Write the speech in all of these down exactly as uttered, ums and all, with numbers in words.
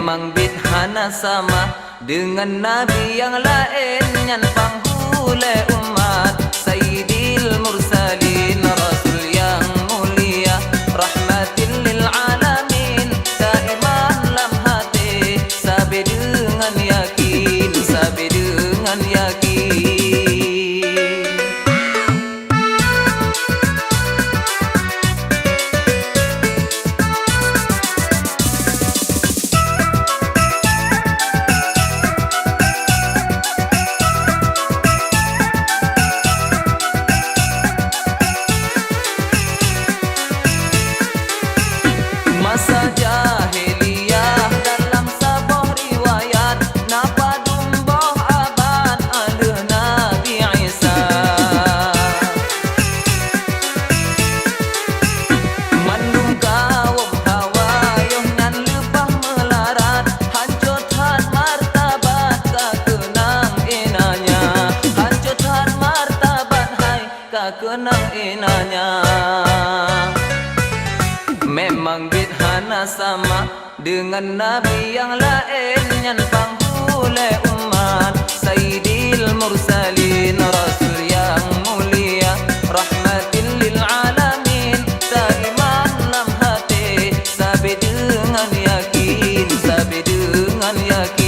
Memang bit hana sama deungon nabi nyang laén, nyan panghulée umat Sayyidil Mursalin, Rasul nyang mulia, rahmatil lil alamin. Taiman lam haté sabe deungon yakin, sabe deungon yakin. Masa jahiliyah dalam saboh riwayat, na padum boh abad aleuh Nabi Isa. Mandum kawöm Hawa yoh nyan leupah meularat, hanco that martabat ka keunang inan nyan, hanco that martabat hai ka keunang inan nyan. Memang bit hana sama deungon nabi nyang laén, nyan panghulée umat Sayyidil Mursalin, Rasul nyang mulia, rahmatil lil alamin. Taiman lam haté sabe deungon yakin, sabe deungon yakin.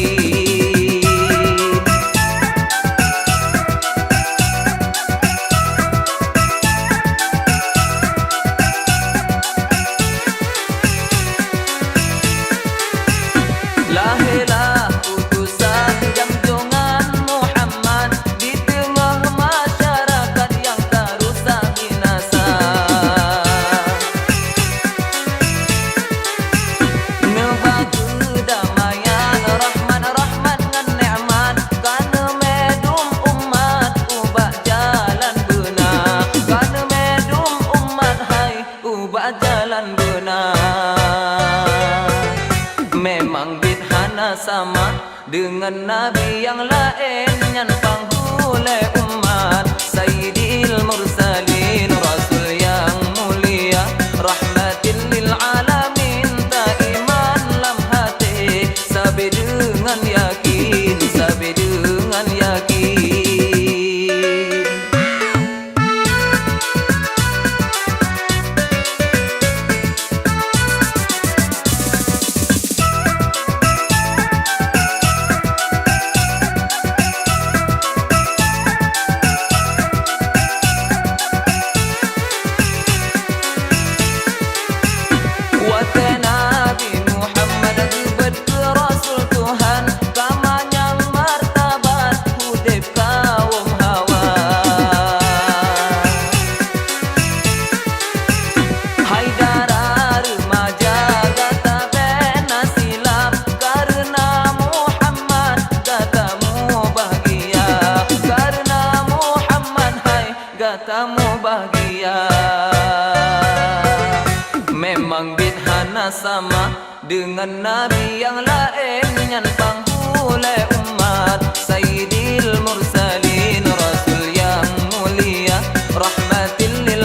Lahé lah utusan janjongan Muhammad di teungoh masyarakat nyang ka rusak binasa. Neuba keudamaian rahmat-rahmat ngon nikmat, ka neumedum umat ubak jalan beuna, ka neumedum umat hai ubak jalan beuna. Memang bit hana sama deungon nabi nyang laén, nyan panghulée umat Sayyidil Mursalin, Rasul nyang mulia, rahmatil lil alamin. Taiman lam haté sabe deungon yakin, sabe deungon yakin. Watée Nabi Muhammad geubeuet keu Rasul Tuhan, ka manyang martabat udeb kawöm Hawa. Hai dara reumaja, gata bèk na silap, kareuna Muhammad gata mubahgia, kareuna Muhammad hai gata mubahgia. Memang bit hana sama deungon nabi nyang laén, nyan panghulée umat Sayyidil Mursalin, Rasul nyang mulia, rahmatil lil